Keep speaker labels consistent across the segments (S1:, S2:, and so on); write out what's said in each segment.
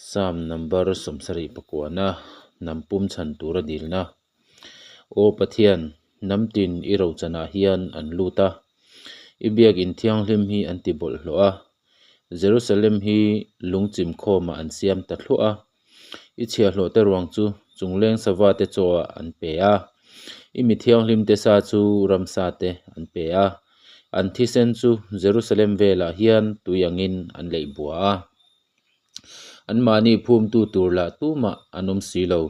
S1: Psalm number 79 hnam pum chhan tura dilna. Aw Pathian, hnam tin i rochanah hian an lut a, i biakin thianghlim hi an ti bawlhhlawh a, Jerusalem hi lungchim khawmah an siam ta thluah a. I chhiahhlawhte ruang chu chungleng savate chawah an pe a, i mi thianghlimte sa chu ramsate an pe a, an thisen chu Jerusalem velah hian tui angin an leih bua a. Anmahni phumtu tur lah tumah an awm si lo.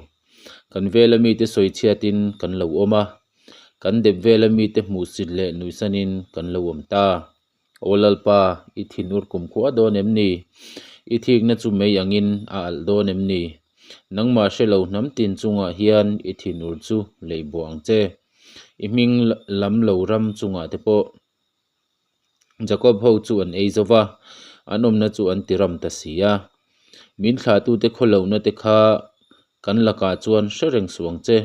S1: Kan vela mite sawi chhiatin kan lo awm a, kan dep vela mite hmuhsit leh nuihsanin kan lo awm ta. Aw Lalpa, i thinur kumkhua dawn em ni? I thikna chu mei angin a alh dawn em ni? Nangmah hre lo hnam tin chungah hian i thinur chu lei buah ang che. I hming lam lo ram chungah te pawh Jakob ho chu an ei zo va, an awmna chu an ti ram ta si a. Min thlahtute khawlohna te kha kan lakah chuan hre reng suh ang che.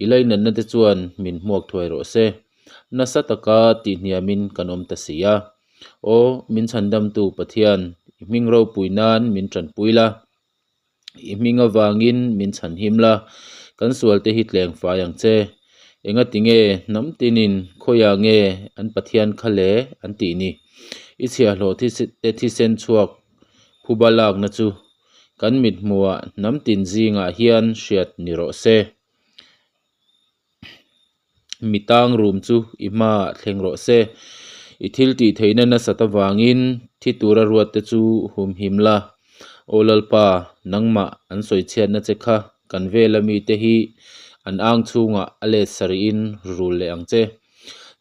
S1: I lainatna te chuan min hmuak thuai rawh se. Nasa taka tihhniamin kan awm ta si a. Aw, min chhandamtu Pathian, i hming ropui nan min tanpui la. I hming avangin min chhanhim la, kan sualte hi tleng fai ang che. Engati nge hnam tinin khawiah nge an Pathian kha le an tih ni? I chhiahhlawh te thisen chhuak phuba lakna chu kan mithmuhah hnam tin zingah hian hriat ni rawh se. Mi tang rum chu i hmaah thleng rawh se. I thil tih theihna nasat avangin thi tura ruat te chu humhim la. Aw Lalpa, nangmah an sawi chhiatna che kha kan vela mite hi an ang chhungah a let sarihin rul leh ang che.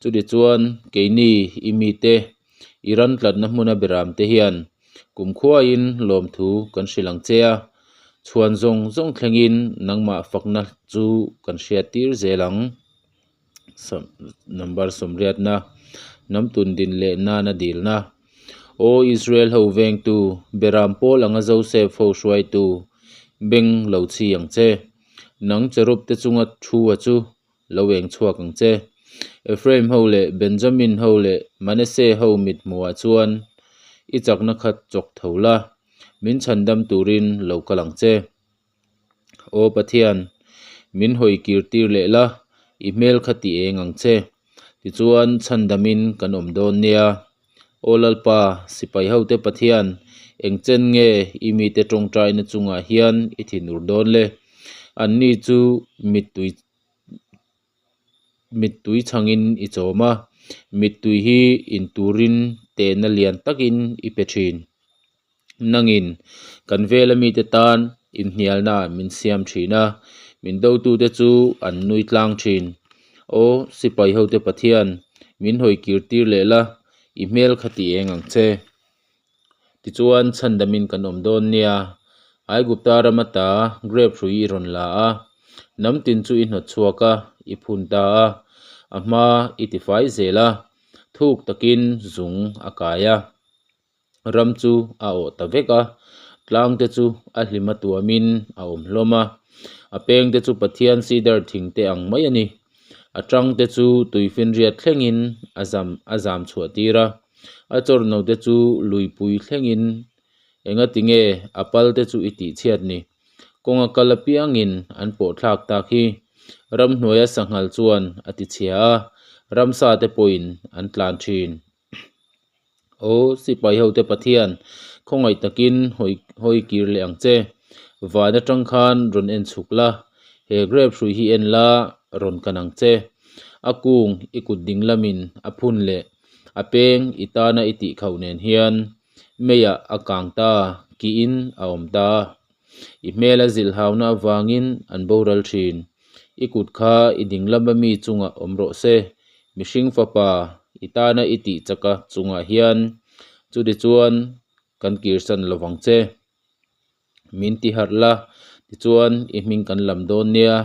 S1: Chutichuan keini i mite, i ran tlatna hmuna beramte hian Kumkhuain lawmthu kan hrilh ang che a, chhuan zawng zawng thlengin nangmah fakna chu kan hriat tir zel ang. Number sawmriatna, Hnam tun din leh nana dilna. Aw Israel ho vengtu, Beram pawl anga Joseph ho hruaitu, beng lo chhi ang che. Nang cherub te chunga thu a chu lo eng chhuak ang che. Ephraim ho leh Benjamin ho leh Manasseh ho mit hmuhah chuan i chakna kha chawk tho la, min chhandam turin lo kal ang che. Aw Pathian, min hawi kir tir leh la, i hmel kha ti eng ang che. Tichuan chhandamin kan awm dawn nia. Aw Lalpa, sipai hote Pathian, eng chen nge i mite tawngtaina chungah hian i thinur dawn le? Anni chu mittui mittui chhangin i chawm a, mittui hi in turin tehna lian takin i pe thin. Nangin kan vela mite tan inhnialna min siam thin a, min dotute chu an nui tlang thin. Aw sipai hote Pathian, min hawi kir tir leh la, i hmel kha ti eng ang che. Tichuan chhandamin kan awm dawn nia, Aigupta ram ata grape hrui i rawn la a, hnam tin chu i hnawt chhuak a, i phun ta a, a hma i tifai zel a, thuk takin zung a kai a. Ram chu a awh ta vek a, tlang te chu a hlim a tuamin a awm hlawm a, a peng te chu Pathian cedar thing te ang mai a ni. A tang te chu tuifinriat thlengin a zam a zam chhuah tir a, a chawrno te chu luipui thlengin engati nge a pal te chu i tih chhiat ni? Kawnga kal apiangin an pawh thlak tak hi. Ramhnuaia sanghal chuan a ti chhia a, ramsa te pawhin an tlan thin. Aw sipai hote Pathian, khawngaih takin hawi hawi kir leh ang che. Van atang khan rawn en chhuk la, he grape hrui hi en la, rawn kan ang che. A kung i kut ding lamin a phun leh a peng i tana i tih khauh nen hian meiah a kang ta, kiin a awm ta. I hmela zilh hauna avangin an boral thin. I kut kha i ding lama mi chungah awm rawh se. Mihring fapa, i tana i tih chaka chungah hian chutichuan kan kirsan lo vang che. Min ti harh la, tichuan i hming kan lam dawn nia.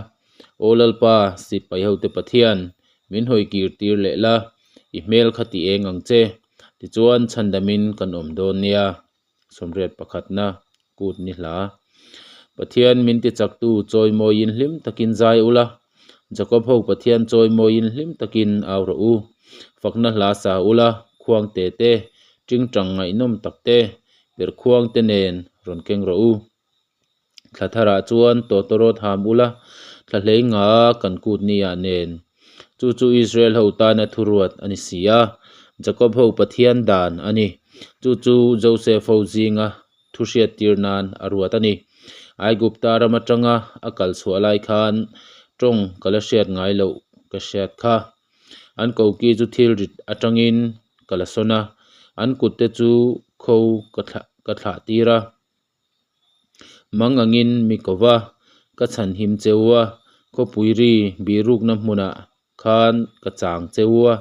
S1: Aw Lalpa, sipai hote Pathian, min hawi kir tir leh la, i hmel kha ti eng ang che. Tichuan chhandamin kan awm dawn nia. Sawmriat pakhatna kut ni hla. Pathian min ti chaktu chawimawiin hlim takin zai ula, Jakob ho Pathian chawimawiin hlim takin au rawh u. Fakna hla sa ula, khuang te te, tingtang ngaihnawm tak te, perh khuang te nen rawn keng rawh u. Thla tharah chuan tawtawrawt ham ula, thla hlei nga kan kut niah nen. Chu chu Israel ho tana thuruat a ni si a, Jakob ho Pathian dan a ni. Chu chu Joseph ho zinga thu hriattir nan a ruat a ni. Aigupta ram atanga a kal chhuah lai khan tawng ka la hriat ngai loh ka hriat kha. An koki chu thil rit atangin ka la sawn a, an kutte chu kho ka thlah tir a. Mang angin mi ko va, ka chhanhim che u a, khawpui ri bihrukna hmunah khan ka chang che u a,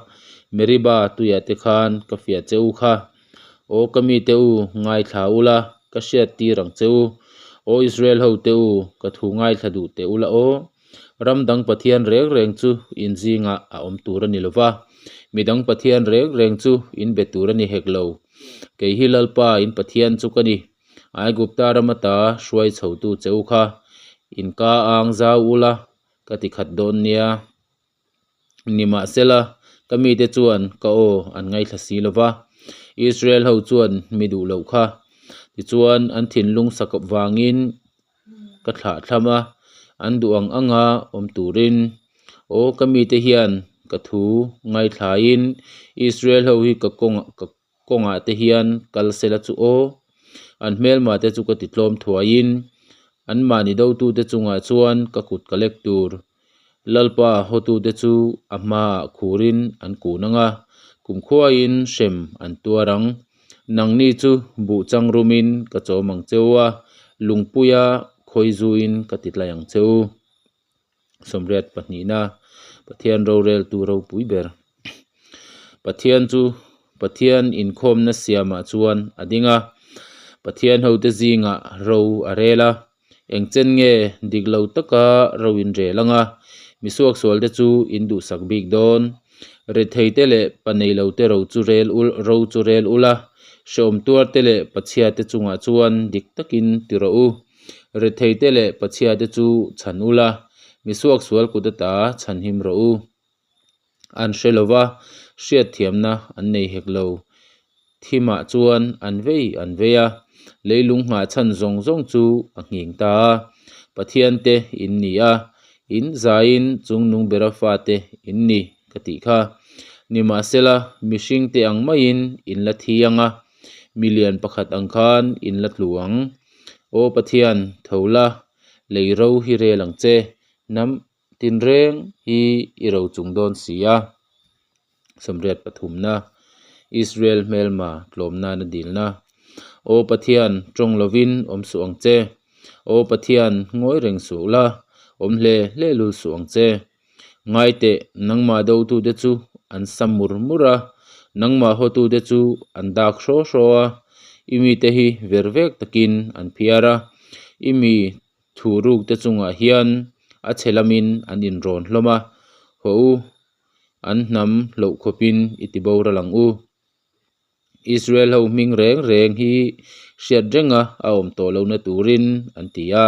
S1: Meriba tuiah te khan ka fiah che u kha. Aw ka mite u, ngaithla ula, ka hriat tir ang che u. Aw Israel hote u, ka thu ngaithla duh teh ula aw. Ram dang Pathian reng reng chu in zingah a awm tur a ni lo va, mi dang Pathian reng reng chu in be tur a ni hek lo. Kei hi Lalpa in Pathian chu ka ni. Aigupta ram ata hruai chhotu che u kha in ka ang zau ula ka ti khat dawn nia. Nimahsela, ka mite chuan ka aw an ngaithla si lo va, Israel ho chuan mi duh loh kha. Tichuan, an thinlung sak vangin ka thlah thlam a, an duh ang anga awm turin. Aw, ka mite hian ka thu ngaithlain Israel ho hi ka kawng ka kawngah te hian kal sela chu aw, an hmelma te chu ka ti tlawm thuaiin anmahni dotute chungah chuan ka kut ka lek tur. Lalpa hawtute chu a hmaah khurin an kun ang a, kumkhuain hrem an tuar ang. Nangni chu buh chang rumin ka chawm ang che u a, lungpuia khawi zuin ka ti tlai ang che u. Sawmriat pahnihna, Pathian roreltu ropui ber. Pathian chu Pathian inkhawmna siamah chuan a ding a, Pathian hote zingah ro a rel a. Eng chen nge dik lo taka ro in rel ang a, mi suaksual te chu in duhsak bik dawn. Rethei te leh pa nei lo te ro chu rel ul ro chu rel ul a, hrehawm tuar te leh pachhia te chungah chuan dik takin ti rawh u. Rethei te leh pachhia te chu chhan ul a, mi suaksual kut ata chhanhim rawh u. An hre lo va, hriatthiamna an nei hek lo. Thimah chuan an vei an vei a, leilung nghah chhan zawng zawng chu a nghing ta a. Pathian te in ni a, in zaiin chungnung bera fate in ni ka tih kha. Nimahsela, mihring te ang maiin in la thi ang a, milian pakhat ang khan in la tlu ang. Aw Pathian, tho la, lei ro hi rel ang che, hnam Tinreng hi i ro chung dawn si a, sawmriat pathumna, Israel hmelma tlawm nana dilna. Aw Pathian, tawng lovin awm suh ang che. Aw Pathian, ngawi reng suh la, awm hle hle lul suh ang che. Ngai teh, nangmah dotute chu an sa mur mur a, nangmah hawtute chu an dak hraw hraw a, i mite hi ver vek takin an phiar a, i mi Thu ruk te chungah hian a chhe lamin an inrawn hlawm a, Haw u, an hnam hloh khawpin i ti boral ang u. Israel ho hming reng reng hi hriat renga a awm tawh lohna turin an ti a.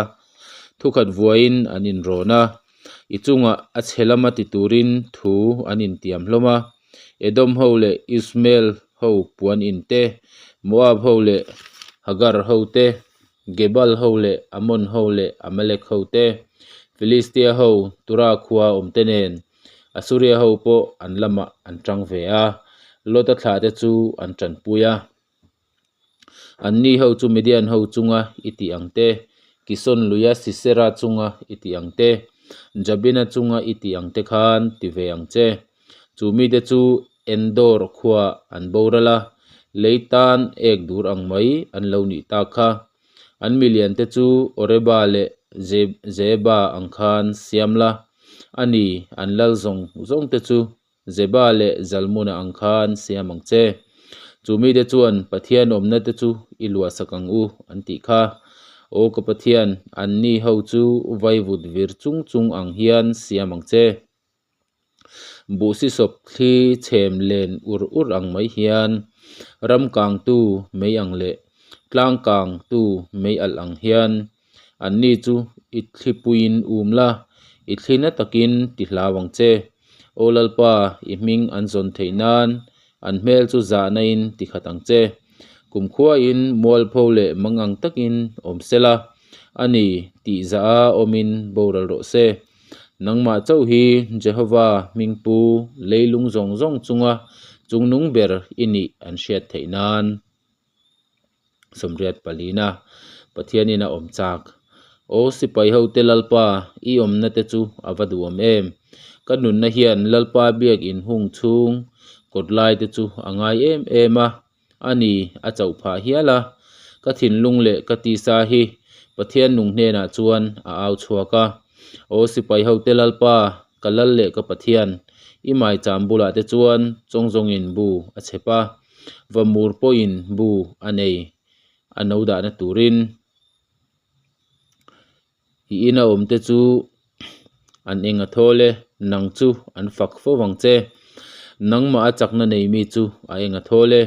S1: Thukhat vuaiin an inrawn a, i chungah a chhe lama ti turin thu an intiam hlawm a. Edom ho leh Ismael ho puan in te, Moab ho leh Hagar ho te, Gebal ho leh Ammon ho leh Amalek ho te, Filistia ho Tura khua awm te nen Asuria ho pawh an lamah an tang ve a, Lota thlah te chu an tanpui a. Anni ho chu Midian ho chunga i tih ang te, Kison luia Sisera chunga i tih ang te, Jabina chunga i tih ang te khan ti ve ang che. Chu mite chu Endor khua an boral a, lei tan ek dur ang mai an lo nih tak kha. An milian te chu Oreba leh Zeeba ang khan siam la, a ni, an lal zawng zawng te chu Zeba leh Zalmuna ang khan siam ang che. Chu mite chuan Pathian awmna te chu i luahsak ang u an tih kha. Aw ka Pathian, anni ho chu vaivut vir chung chung ang hian siam ang che. Buhsisawp thli chhem len ur ur ang mai hian ram kangtu mei ang leh tlang kangtu mei alh ang hian anni chu i thlipuiin um la, i thli na takin ti hlau ang che. Aw Lalpa, i hming an zawn theih nan an hmel chu zahna in ti khat ang che. Kumkhuain mualpho leh mangang takin awm se la. A ni, tihzah a awmin boral rawh se. Nangmah chauh hi Jehova hmingpu leilung zawng zawng chunga chungnung ber i nih an hriat theih nan. Sawmriat palina, Pathianin a awm chak. Aw sipai hote Lalpa, i awmna te chu a va duhawm em! Ka nunna hian Lalpa biak inhung chhung kawt lai te chu a ngai em em a, a ni a chauh phah hial a. Ka thinlung leh ka tisa hi Pathian nung hnenah chuan a au chhuak a. Aw sipai hote Lalpa, ka Lal leh ka Pathian, i maicham bulah te chuan chawngzawngin bu a chhep a. Vamur pawhin bu a nei a no dahna turin i ina awm te chu an eng a thawl e, nang chu an fak fo vang che. Nangmah a chakna nei mi chu a eng a thawl e,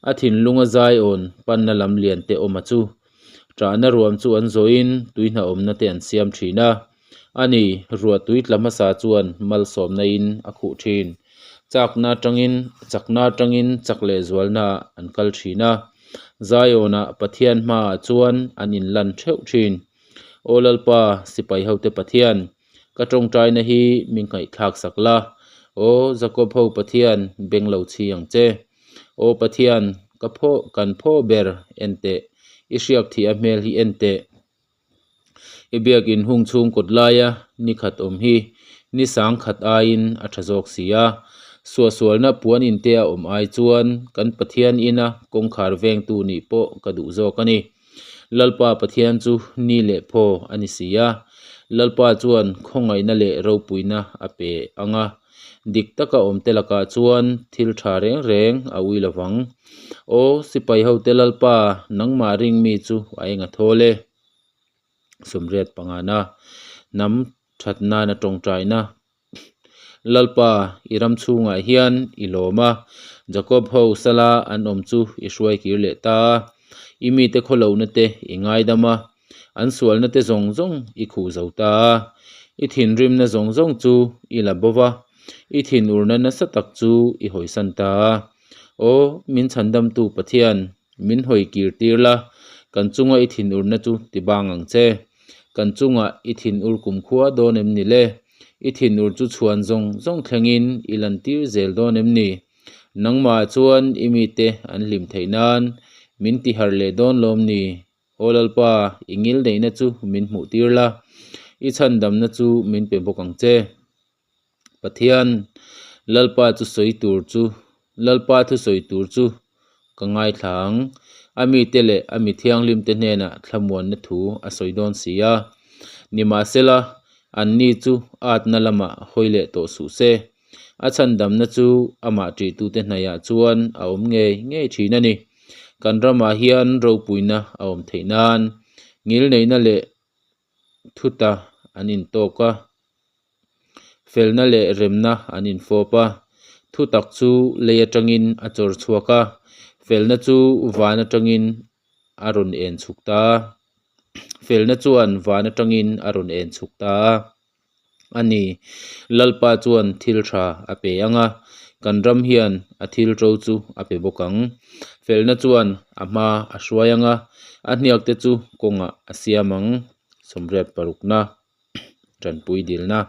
S1: a thinlunga zaiawn panna lam lian te awm a chu. Ṭahna ruam chu an zawhin tuihna awmna te an siam ṭhin a. A ni, ruah tui tla hmasa chuan malsawmna in a khuh ṭhin. Chakna aṭangin chakna aṭangin chak leh zualna ah an kal ṭhin a. Zion-ah Pathian hmaah chuan an inlan ṭheuh ṭhin. Aw Lalpa, sipai hote Pathian, ka ṭawngṭaina hi min ngaihthlak sak la. Aw Jakob ho Pathian, beng lo chhi ang che. Aw Pathian, ka phaw kan phaw ber en teh, i hriak thih a hmel hi en teh. I biakin hung chhung kawt laia ni khat awm hi ni sang khat aiin a tha zawk si a. Suahsualna puan inte a awm ai chuan kan Pathian ina kawngkhar vengtu nih pawh ka duh zawk a ni. Lalpa Pathian chu ni leh phaw a ni si a. Lalpa chuan khawngaihna leh ropuina a pe ang a. Dik taka awmte lakah chuan thil tha reng reng a ui lo vang. Aw, sipai hote Lalpa, nangmah ring mi chu a eng a thawl e. Sawmriat pangana, hnam that nana tawngtaina. Lalpa, i ram chhungah hian i lawm a, Jakob ho sala an awm chu i hruai kir leh ta a. I mite khawlohna te i ngaidam a, An sualna te zawng zawng i khuh zo ta a, i thinrimna zawng zawng chu i la bo va, i thinurna nasa tak chu i hawisan ta a. Aw, min chhandamtu Pathian, min hawi kir tir la, kan chunga i thinurna chu ti bang ang che. Kan chungah i thinur kumkhua dawn em ni le? I thinur chu chhuan zawng zawng thlengin i lantir zel dawn em ni? Nangmah chuan i mite an hlim theih nan min tiharh leh dawn lawm ni? Aw Lalpa, i ngil neihna chu min hmuh tir la, i chhandamna chu min pe bawk ang che. Pathian, Lalpa chu sawi tur chu, Lalpa thu sawi tur chu ka ngaithla ang. A mite leh a mi thianghlimte hnenah thlamuanna thu a sawi dawn si a. Nimahsela, anni chu atna lamah hawi leh tawh suh se. A chhandamna chu amah ṭihtute hnaihah chuan a awm ngei ngei ṭhin a ni. Kan ramah hian ropuina a awm theih nan ngilneihna leh thuta an intawk a, felna leh remna an infawp a. Thutak chu lei aṭangin a chawr chhuak a, felna chu van aṭangin a rawn en chhuk ta a, felna chuan van aṭangin a rawn en chhuk ta a. A ni, Lalpa chuan thil tha a pe ang a, kan ram hian a thil ṭo chu a pe bawk ang. Felna chuan a hma a hruai ang a, a hniakte chu kawngah a siam ang. Sawmriat parukna, Ṭanpui dilna.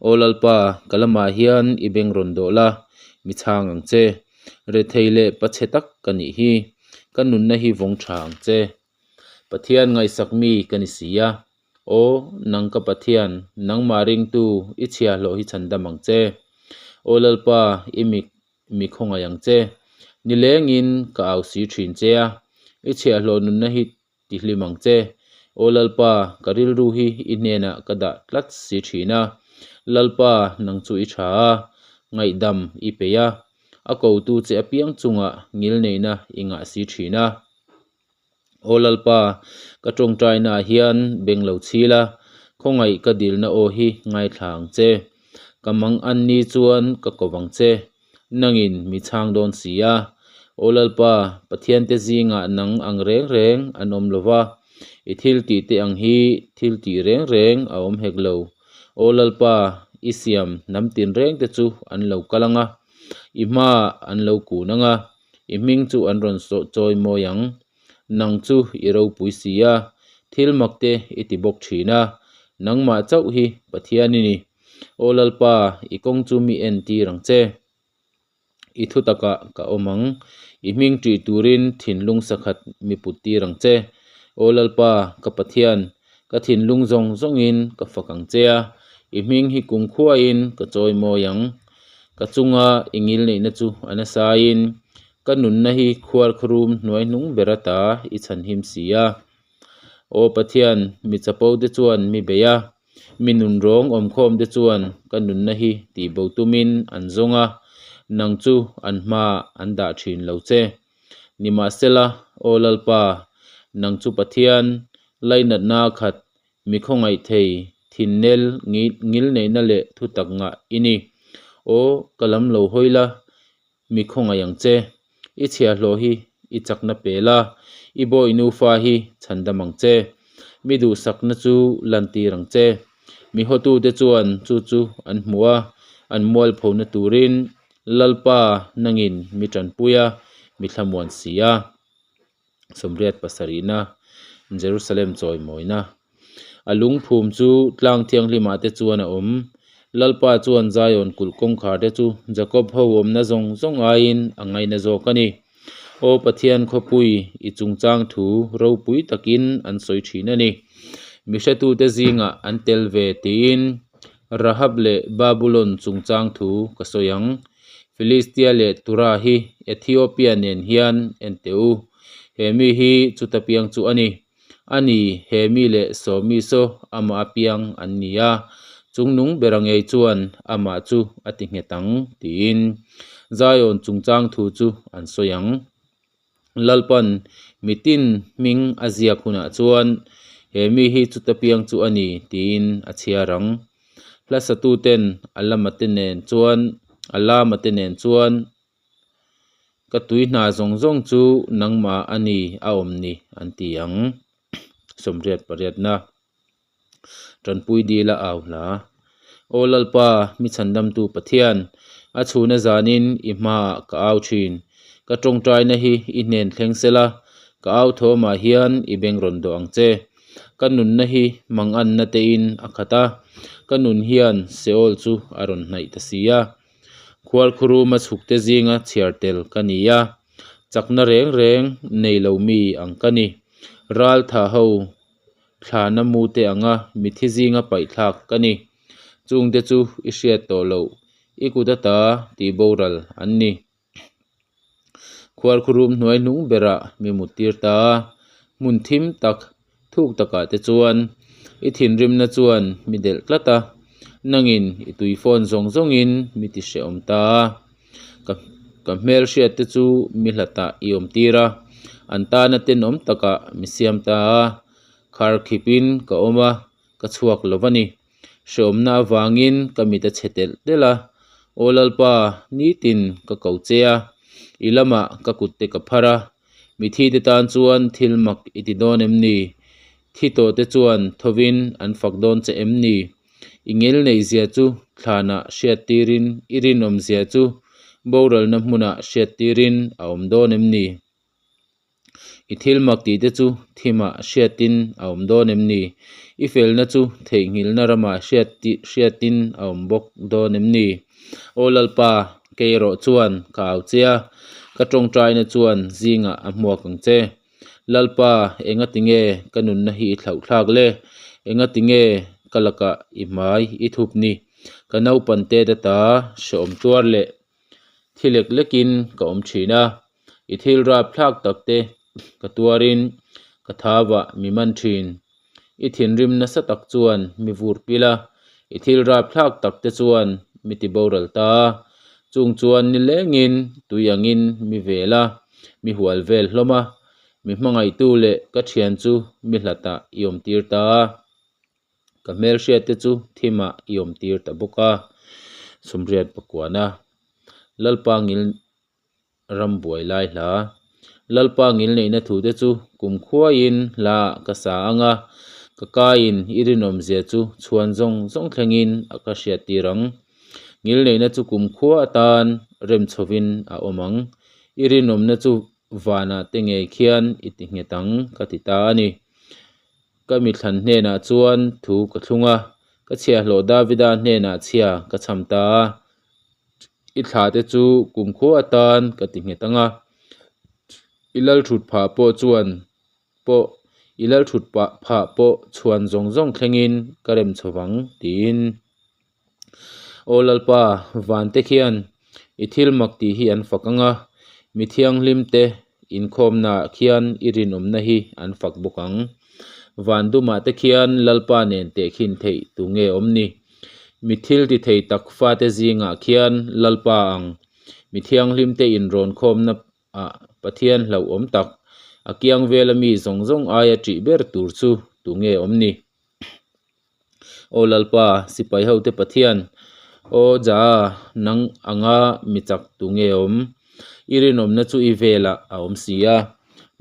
S1: Aw Lalpa, ka lamah hian i beng rawn dawh la, mi chhang ang che. Rethei leh pachhe tak ka nih hi, ka nunna hi vawng ṭha ang che. Pathian ngaihsak mi ka ni si a. Aw, nang ka Pathian, nangmah ringtu i chhiahhlawh hi chhandam ang che. Aw Lalpa, i mi mi khawngaih ang che. Nilengin ka au si thin che a, i chhiahhlawh nunna hi tihlim ang che. Aw Lalpa, ka rilru hi i hnenah ka dah tlat si thin a. Lalpa, nang chu i tha a, ngaihdam i peih a, a kotu che apiang chungah ngilneihna i ngah si thin a. Aw Lalpa, ka tawngtainaah hian beng lo chhil a, khawngaih ka dilna aw hi ngaithla ang che. Ka mang an ni chuan ka ko vang che, nangin mi chhang dawn si a. Aw Lalpa, Pathiante zingah nang ang reng reng an awm lo va, i thil tihte ang hi thil tih reng reng a awm hek lo. Aw Lalpa, i siam hnam tinrengte chu an lo kal ang a, i hmaah an lo kun ang a. I hming chu an rawn chawi mawi ang. Nang chu i ropui si a, Thil mak te i ti bawk thin a, nangmah chauh hi Pathian i ni. Aw Lalpa, i kawng chu mi entir ang che. I thu takah ka awm ang. I hming ṭih turin thinlung sakhat mi put tir ang che. Aw Lalpa, ka Pathian, ka thinlung zawng zawngin ka fak ang che a, i hming hi kumkhuain ka chawimawi ang. Ka chunga i ngilneihna chu a nasain, ka nunna hi khuarkhurum hnuaihnung ber ata i chhanhim si a. Aw Pathian, mi chapo te chuan mi bei a, Mi nunrawng awmkhawmte chuan ka nunna hi tihbo tumin an zawng a, nang chu an hmaah an dah thin lo che. Nimahsela, Aw Lalpa, nang chu Pathian, lainatna khat, mi khawngaih thei, thinnel, ngilneihna leh thutak ngah i ni. Aw, ka lam lo hawi la, Mi khawngaih ang che. I chhiahhlawh hi i chakna pe la, i bawi nufa hi chhandam ang che. Mi duhsakna chu lantir ang che. Mi hawtute chuan chu chu an hmu a, an mualphona turin Lalpa nangin mi tanpui a, mi thlamuan si a. 87na Jerusalem chawimawina. A lungphum chu tlang thianghlimah te chuan a awm. Lalpa chuan Zion kulh kawngkhar te chu Jakob ho awmna zawng zawng aiin a ngaina zawk a ni. Aw Pathian khawpui, i chungchang thu ropui takin an sawi thin a ni. Mi hretute zingah an tel ve tiin Rahab leh Babulon chungchang thu ka sawi ang. Filistia leh Tura hi Ethiopia nen hian en teh u. He mi hi chuta piang chu a ni. A ni, he mi leh sawmi saw amah a piang an ni a, chungnung bera ngei chuan amah chu a ti nghet ang, tiin Zion chungchang thu chu an sawi ang. Lalpan mitin hming a ziak hunah chuan he mi hi chuta piang chu a ni tiin a chhiar ang. Hla satuten a lamate nen chuan a lamate nen chuan ka tui hna zawng zawng chu nangmah a ni a awm ni an ti ang. 88na. Tanpui dil a au hla. Aw Lalpa, mi chhandamtu Pathian, a chhuna zanin i hmaah ka au thin. Ka tawngtaina hi i hnen thleng sela, ka au thawmah hian i beng rawn dawh ang che. Ka nunna hi manganna tein a khat a, ka nun hian Seol chu a rawn hnaih ta si a. Khualkhuruma chhukte zinga chhiar tel ka ni a, chakna reng reng nei lo mi ang ka ni. Raltha ho Thlana mute anga mithi zinga paihthlak ka ni. Chungte chu i hriat tawh loh, i kut ata tih boral an ni. Khuarkhurum hnuai hnung berah mi muttir ta a, hmun thim tak, thuk takah te chuan i thinrimna chuan mi delh tlat a, nangin i tui phone zawng zawngin mi ti hrehawm ta a. Ka ka hmelhriat te chu mi hlatah i awm tir a, an tana tenawm takah mi siam ta a, khar khipin ka awm a, ka chhuak lo a ni. Hrehawmna avangin ka mit a chhe telh telh a, Aw Lalpa, nitin ka ko che a, i lamah ka kut te ka phar a, mithi te tan chuan thil mak i ti dawn em ni? Thi tawh te chuan thovin an fak dawn che em ni? I ngel neihzia chu thlanah hriattirin i rinawmzia chu boralna hmunah hriattirin a awm dawn em ni? I thil mak tihte chu thimah hriatin a awm dawn em ni? I felna chu theihnghilhna ramah hriatin a awm bawk dawn em ni? Aw Lalpa, kei erawh chuan ka au che a, ka tawngtaina chuan zingah a hmuak ang che. Lalpa, engati nge ka nunna hi i thlauhthlak le? Engati nge ka lakah i hmai i thup ni? Ka naupan tet ata hrehawm tuar leh thi lek lekin ka awm thin a, i thil rapthlak tak te ka tuarin ka thavah mi man thin. I thinrim nasa tak chuan mi vur pil a, i thil rapthlak tak te chuan mi ti boral ta a, chung chuan nilengin tui angin mi vel a, mi hual vel hlawm a, mi hmangaihtu leh ka thian chu mi hlatah i awm tir ta a, ka hmelhriat te chu thimah i awm tir ta bawk a. Sumriat Pakuana Lalpa ngil ram buai lai hla. Lalpa ngilneihna thute chu kum khuaiin hla ah ka sa ang a, ka kaiin i rinawmzia chu chhuan zawng zawng thlengin a ka hriattir ang. Ngilneihna chu kum khua atan rem chhovin a awm ang. I rinawmna chu vanah te ngei khian i ti nghet ang ka ti ta a ni. Ka mithlan hnenah chuan thu ka thlung a, ka chhiahhlawh Davida hnenah chhia ka chham ta a. I thlahte chu kumkhua atan ka ti nghet ang a, i lalthut phah pawh chuan pawh i lalthut phah pawh chhuan zawng zawng thlengin ka rem chho vang, tiin. Aw Lalpa, vante khian i thil mak tih hi an fak ang a, mi thianghlimte inkhawmnaah khian i rinawmna hi an fak bawk ang. Van dumah te khian Lalpa nen tehkhin theih tu nge awm ni? Mi thil ti thei tak fate zingah khian Lalpa ang mi thianghlimte inrawn khawmna ah Pathian hlauhawm tak, a kiang vela mi zawng zawng aia ṭih ber tur chu tu nge awm ni? Aw Lalpa, sipai hote Pathian, aw Jah, nang anga mi chak tu nge awm? I rinawmna chu i velah a awm si a.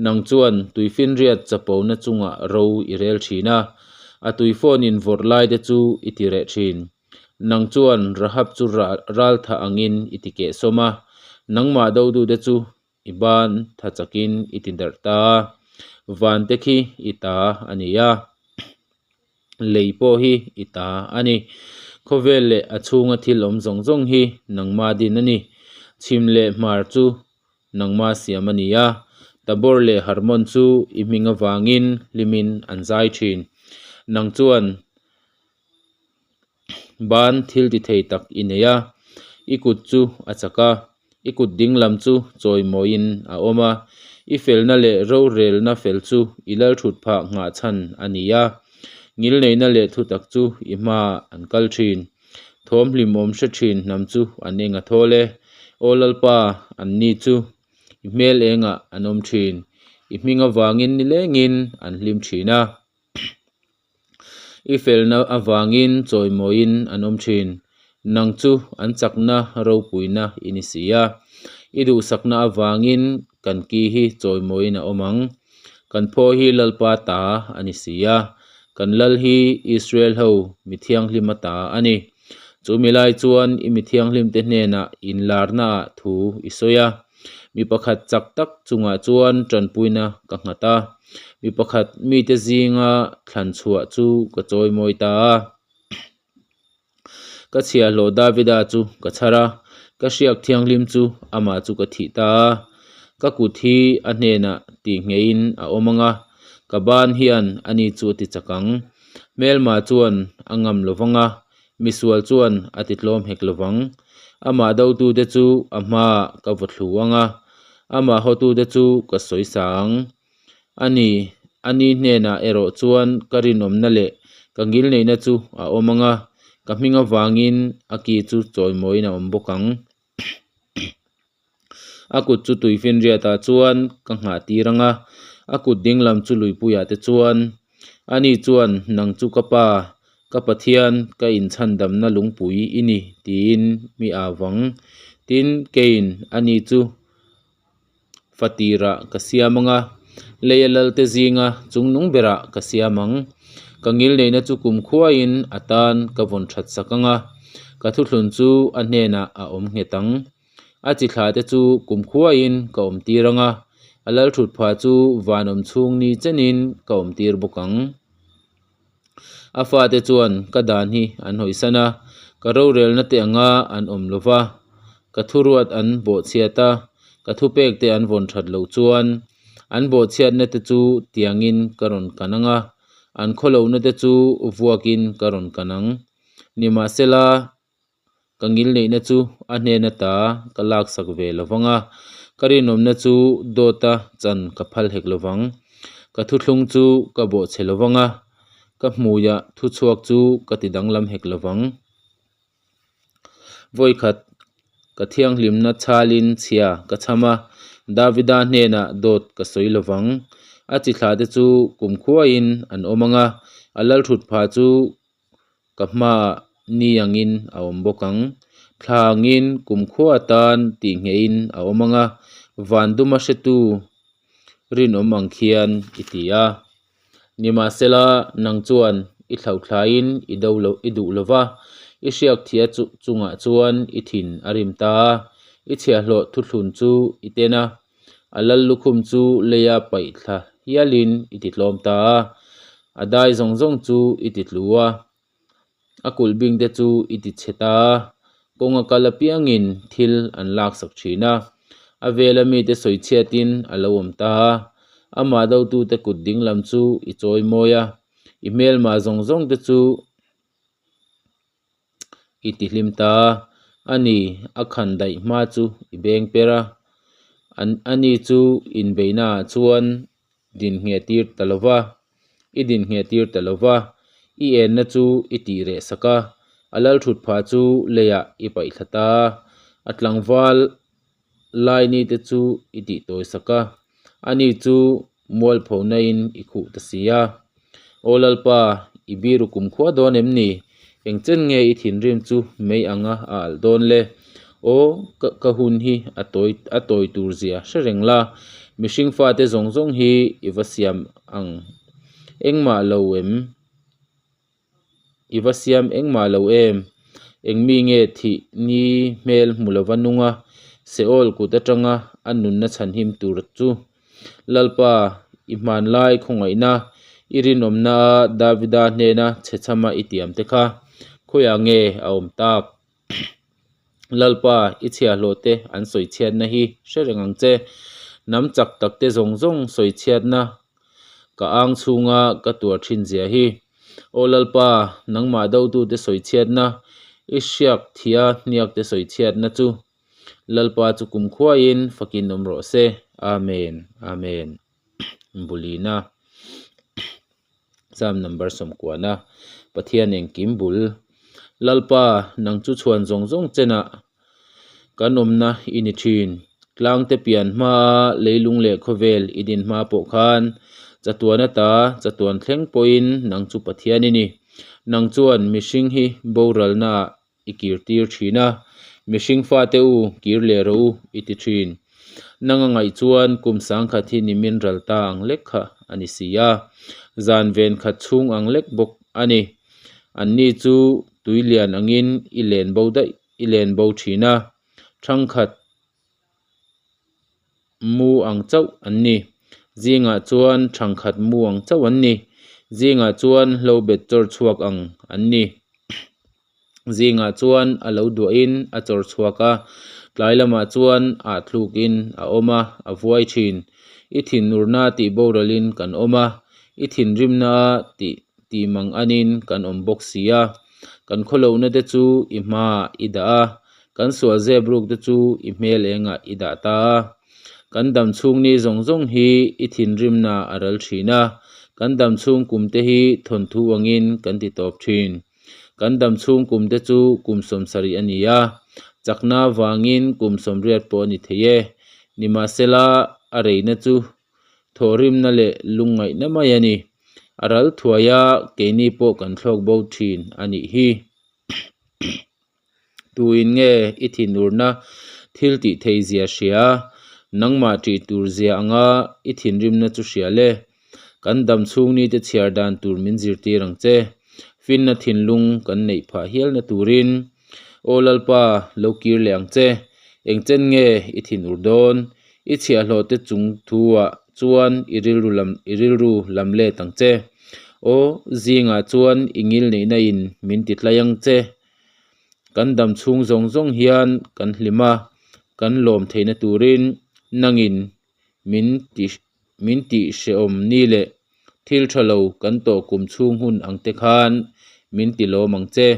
S1: Nang chuan tuifinriat chapona chungah ro i rel thin a, a tuifawn invawrh laite chu i ti reh thin. Nang chuan Rahab chu raltha angin i ti kehsawm a, nangmah dodute chu I ban tha chakin i ti darh ta a, van te khi i ta a ni a, lei pawh hi i ta a ni. Khawvel leh a chhunga thil awm zawng zawng hi nangma din a ni. Chhim leh hmar chu nangma siam a ni a, Tabor leh Harmon chu i hming avangin hlimin an zai thin. Nang chuan Ban thil ti thei tak i nei a, i kut chu a chak a, i kut ding lam chu chawimawiin a awm a, i felna leh rorelna fel chu i lalthut phah nghah chhan a ni a, ngilneihna leh thutak chu i hmaah an kal thin. Thawm hlimawm hre thin hnam chu an eng a thawl e, Aw Lalpa, anni chu i hmel engah an awm thin, i hming avangin nilengin an hlim thin a. I felna avangin chawimawiin an awm thin. Nang chu an chakna ropuina i ni si a. I duhsakna avangin kan ki hi chawimawiin a awm ang. Kan phaw hi Lalpa ta a ni si a. Kan lal hi Israel ho mi thianghlima ta a ni. Chu mi lai chuan i mi thianghlimte hnenah inlarnaah thu i sawi a. Mi pakhat chak tak chungah chuan tanpuina ka nghat a, mi pakhat mite zinga thlan chhuah chu ka chawimawi ta a. Ka chhiahhlawh Davida chu ka chhar a, ka hriak thianghlim chu amah chu ka thih ta a. Ka kut hi a hnenah tihngeihin a awm ang a, ka ban hian ani chu a ti chak ang. Hmelma chuan a ngam lo vang a, Misual chuan a ti tlawm hek lo vang. Amah dotute chu a hmaah ka vaw thlu ang a, amah hawtute chu ka sawi sa ang. A ni, a ni hnenah erawh chuan ka rinawmna leh ka ngilneihna chu a awm ang a, ka hming avangin a ki chu chawimawiin a awm bawk ang. A kut chu tuifinriatah chuan ka nghah tir ang a, a kut dinglam chu luipuiah te chuan, Ani chuan, Nang chu ka Pa, ka Pathian, ka inchhandamna lungpui i ni, tiin mi au vang. Tin, keiin ani chu fatirah ka siam ang a, leia lalte zinga chungnung berah ka siam ang. Ka ngilneihna chu kumkhuain a tan ka vawn that sak ang a, ka thuthlun chu a hnenah a awm nghet ang. A chi thla te chu kumkhuain ka awm tir ang a, a lalthut phah chu van awm chhung ni chenin ka awm tir bawk ang. A fate chuan ka dan hi an hawisan a, ka rorelna te anga an awm lo va, ka thuruat an bawhchhiat a, ka thupek te an vawn that loh chuan an bawhchhiatna te chu tiangin ka rawn kan ang a, an khawlohna te chu vuakin ka rawn kan ang. Nimahsela, Ka ngilneihna chu a hnen ata ka laksak ve lo vang a, ka rinawmna chu dawta chan ka phal hek lo vang. Ka thuthlung chu ka bawhchhe lo vang a, ka hmuia thuchhuak chu ka ti danglam hek lo vang. Vawikhat ka thianghlimna chhalin chhia ka chham a, Davida hnenah dawt ka sawi lo vang. A chi thlahte chu kumkhuain an awm ang a, a lalthutphah chu Ka hmaah ni angin a awm bawk ang. Thla angin kumkhua atan tih ngheihin a awm ang a, van duma hretu rinawm ang khian i ti a. Nimahsela, nang chuan i thlauhthlaiin i do lo i duh lo va, i hriak thia chu chungah chuan i thin a rim ta a, i chhiahhlawh thuthlun chu i ten a, a lal lukhum chu leia paih thla hialin i ti tlawm ta a. A dai zawng zawng chu i ti tlu a, a kulh bing te chu i ti chhe ta a, kawnga kal apiangin thil an laksak thin a. A vela mite sawi chhiatin a lo awm ta a, amah dotute kut ding lam chu i chawi mawi a, i hmelma zawng zawng te chu i ti hlim ta a ni, a khan daih hma chu i beng per a, an ani chu inbeihnaah chuan din ngheh tir ta lo va, i din ngheh tir ta lo va, i enna chu i tih reh sak a, a lalthut phah chu leiah i paih thla ta a, a tlangval lai ni te chu i tih tawi sak a, ani chu mualphona in i khuh ta si a. Aw Lalpa, i biru kumkhua dawn em ni? Eng chen nge i thinrim chu mei anga a alh dawn le? Aw, ka ka hun hi a tawi a tawi tur zia hre reng la, mihring fate zawng zawng hi i va siam ang engmah lo em? I va siam engmah lo em? Eng mi nge thih ni hmel hmu lova nung a, Seol kut atanga a nunna chhanhim tur chu? Lalpa, i hmanlai khawngaihna, i rinawmna a Davida hnena chhechhama i tiam te kha khawiah nge a awm tak? Lalpa, i chhiahhlawh te an sawichhiatna hi hre reng ang che. Hnam chak tak te zawng zawng sawichhiatna ka ang chhunga ka tuar thin zia hi. Aw Lalpa, nangmah dotute sawichhiatna, i hriak thia hniakte sawichhiatna chu Lalpa chu kumkhuaiin fakin awm rawh se. Amen. Amen. Bulina. Psalm number 90. Pathian engkim bul. Lalpa, nang chu chhuan zawng zawng chenah kan awmna i ni thin. Tlangte pian hmaa leilung leh khawvel i din hma pawh khan chatuan ata chatuan thleng pawhin nang chu Pathian i ni. Nang chuan mihring hi boralnaah i kir tir thin a, mihring fate u kir leh rawh u i ti thin. Nang a ngaih chuan kum sangkhat hi nimin ral ta ang lek kha a ni si a, zan ven khat chhung ang lek bawk a ni. Anni chu tui lian angin i len bo daih i len bo thin a, thangkhat mu ang chauh an ni. Zingah chuan thangkhat mu ang chauh an ni. Zingah chuan hlobet chawr chhuak ang an ni. Zingah chuan a lo duahin a chawr chhuak a, tlai lamah chuan ah thlukin a awm a, a vuai thin. I thinurna tih boralin kan awm a, i thinrimna tih tih mang anin kan awm bawk si a. Kan khawlohna te chu i hmaah i dah a, kan sual zep ruk te chu i hmel engah i dah ta a. Kan dam chhung ni zawng zawng hi i thinrimna a ral thin a, kan dam chhung kum te hi thawnthu angin kan ti tawp thin. Kan dam chhung kum te chu kum 70 a ni a, chakna vangin kum 80 pawh a ni thei e. Nimahsela, a reina chu thawhrimna leh lungngaihna mai a ni. A ral thuai a, keini pawh kan thlawk bo thin a nih hi. Tuin nge i thinurna thil tih thei zia hria? Nangmah ṭih tur zia anga i thinrimna chu hria le. Kan dam chhung nite chhiar dan tur min zirtir ang che. Finna thinlung kan neih phah hialna turin. Aw Lalpa, lo kir leh ang che. Eng chen nge i thinur dawn? I chhiahhlawh te chung thu-ah chuan i rilru lam i rilru lam let ang che. Aw, zingah chuan i ngilneihna in min ti tlai ang che. Kan dam chhung zawng zawng hian kan hlim a, kan lawm theihna turin nangin min ti min tih hrehawm ni leh thil tha lo kan tawh kum chhung hun ang te khan min ti lawm ang che.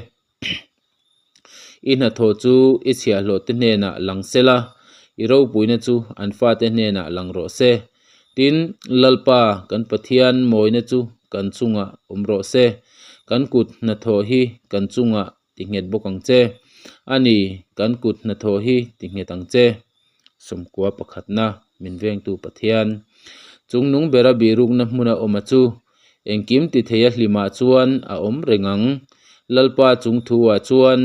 S1: I hnathawh chu i chhiahhlawh te hnenah lang se la, i ropuina chu an fate hnenah lang rawh se. Tin, Lalpa kan Pathian mawina chu kan chungah awm rawh se. Kan kut hnathawh hi kan chungah ti nghet bawk ang che. A ni, kan kut hnathawh hi ti nghet ang che. 90 pakhatna, min vengtu Pathian. Chungnung bera bihrukna hmuna awma chu engkim ti theia hlimah chuan a awm reng ang. Lalpa chung thu-ah chuan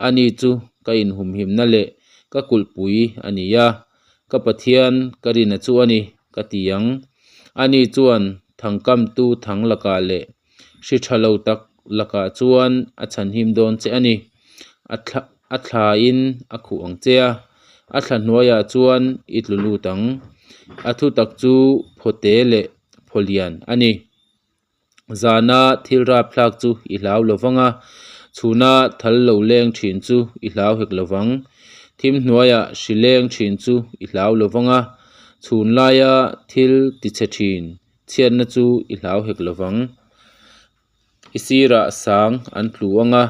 S1: ani chu ka inhumhimna leh ka kulhpui a ni a. Ka Pathian ka rina chu a ni, ka ti ang. Ani chuan thangkamtu thang lakah leh hri tha lo tak lakah chuan a chhanhim dawn che a ni. A thla a thlain a khuh ang che a, a thla hnuaiah chuan i tlu lut ang. A thutak chu phawte leh phawlian a ni. Zana thil rapthlak chu i hlau lo vang a, chhuna thal lo leng thin chu i hlau hek lo vang. Thim hnuaia hri leng thin chu i hlau lo vang a, chhun laia thil tichhe thin chhiatna chu i hlau hek lo vang. I sirah sang an tlu ang a,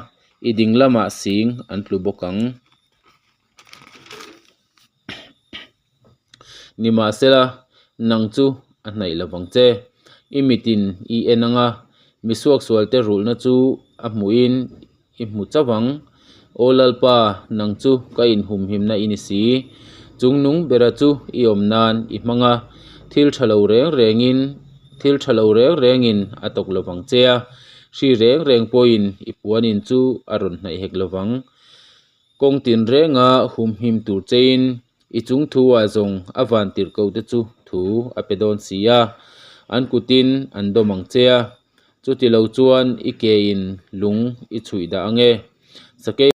S1: i ding lamah sing an tlu bawk ang. Nimahsela, nang chu a hnaih lo vang che. I mitin i en ang a, mi suaksualte rulhna chu a hmuhin i hmu chauh ang. Aw Lalpa, nang chu ka inhumhimna i ni si. Chungnung bera chu i awm nan i hmang a, thil tha lo reng rengin thil tha lo reng rengin a tawk lo vang che a, hri reng reng pawhin i puanin chu a rawn hnaih hek lo vang. Kawng tinrenga humhim tur chein i chung thu-ah zawng a van tirh ko te chu thu a pe dawn si a, an kutin an dawm ang che a, chuti lo chuan i ke in lung i chhuih dah ange. Sakei.